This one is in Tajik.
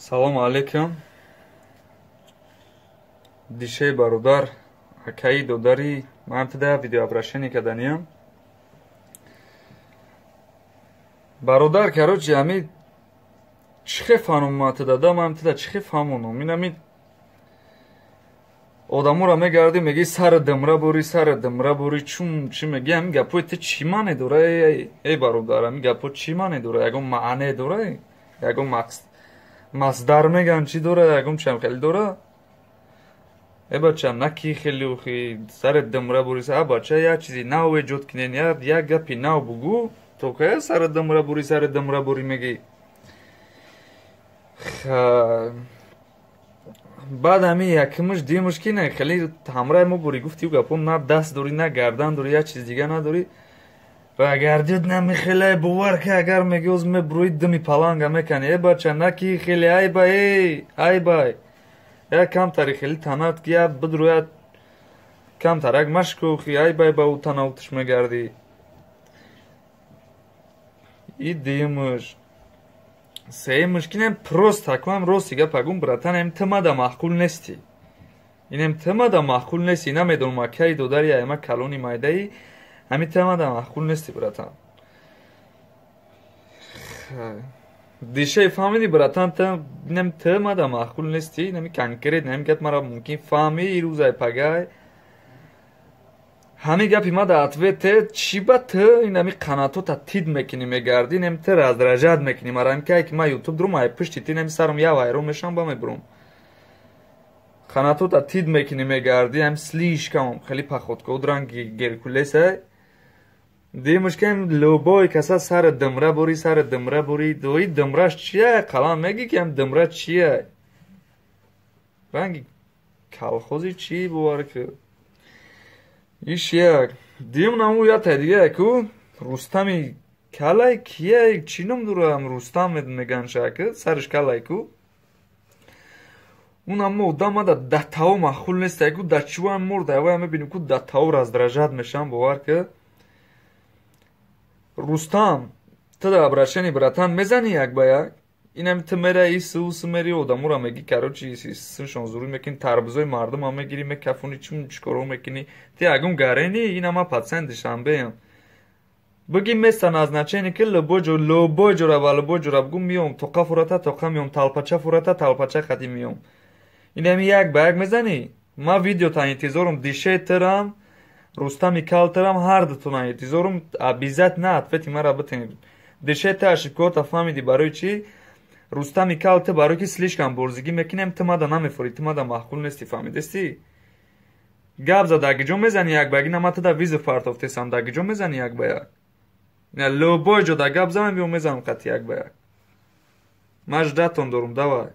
Салому алейкум. Дишаи бародар, акаи додари, ман туда видеообращение каданиям. Бародар, короче, ами чихе фаҳмон туда да, ман туда чихе фаҳмонам. Ин ами одаморо мегардӣ, мегӣ сари димра бурӣ, сари димра бурӣ, чун чӣ мегӣ, ами гапҳои ту чӣ маъне дора? Эй бародар, ами гапҳо чӣ маъне дора? Ягон маъне дора? Ягон масдар меган чӣ дора? Ягон чиам хеле дора? Э бача, наки хеле ухи сари димра бурӣ, а бача, як чизи нав эҷод кинен, як гапи нав бугӯ, то кая сари димра бурӣ, сари димра бурӣ мегӣ. Баъд ҳамин якумш дуюмш ки не хеле ҳамраи мо бурӣ, гуфти гапо на даст дорӣ, на гардан дорӣ, як чиз дига надорӣ. Ва агар дид намехелай, бовар ки агар меги оз мебурӯи дими паланга мекани. Э бача, наки хеле айбай, эй айбай, як камтари хеле танат ки як бидрояд, камтарак машкухи, айбай ба ӯ танаутиш мегардӣ. И дуюмш. Сеюмш ки нем просто аквам рости гап агум, братан, эм тимада маъқул нестӣ. Инем тимада маъқул нестӣ, намедонам акаи додари айма калони майдаи, ҳамин тимада маъқул нестӣ, братан. Дишаи фаҳмидӣ, братан, инем тимада маъқул нестӣ, инами конкрет, инами гап мара мумкин фаҳмӣ, ирӯзай пагай. Ҳамин гапи ма да ответе, чӣ ба ту инами қанатота тид мекунӣ, мегардӣ, инами ту раздражать мекунӣ мара, ами ки ма ютуб дурум, ай пушти ти инами сарам я вайрон мешавам, ба мебурум. Қанатота тид мекунӣ, мегардӣ, ами слишком хеле походка ранги Геркулеса. Димаш ки любой каса сари димра бурӣ, сари димра бурӣ, дои димраш чия? Қалам мегӣ ки ам димра чия? Ранги колхози чӣ бовар ки? Иш як. Дим наму я та дига яку Рустами калай кия, чӣ ном дорам, Рустам меган шака, сариш калай ку. Ун аммо одам ада датао маъқул нест, яку да чуам мурда, ава мебинем ку датао раздражать мешам, бовар ки. Рустам, ту да обращение, братан, мезани як ба як. Инам ту мера ису усу мери одамура меги, короче, синшон зуруй мекини, тарбузои мардума мегири, мекафони, чун чикоро мекини. Ти ягон гарени, инама пациент Душанбеям. Буги место назначение ки любой ҷо, любой ҷора ба любой ҷора бугу миём, тоқа фурата, тоқа миём, талпача фурата, талпача хати миём. Инами як ба як мезани? Ма видеота интизорум, дише тирам, Рустами кал тирам, ҳар дутона интизорум, обязательно ответи мара битенед. Дише та ошибкота фаҳмиди барои чӣ? Рустами кал ту барои ки слишком борзигӣ мекунем, ту мада намефурӣ, ту мада маъқул нестӣ, фаҳмидестӣ? Гап зада ҷо мезани як ба як, ина ма туда визов партофтесам, даги ҷо мезани як ба як. Ина любой ҷо да гап занам, биё мезанам қати як ба як. Ма ждатон дорум, давай.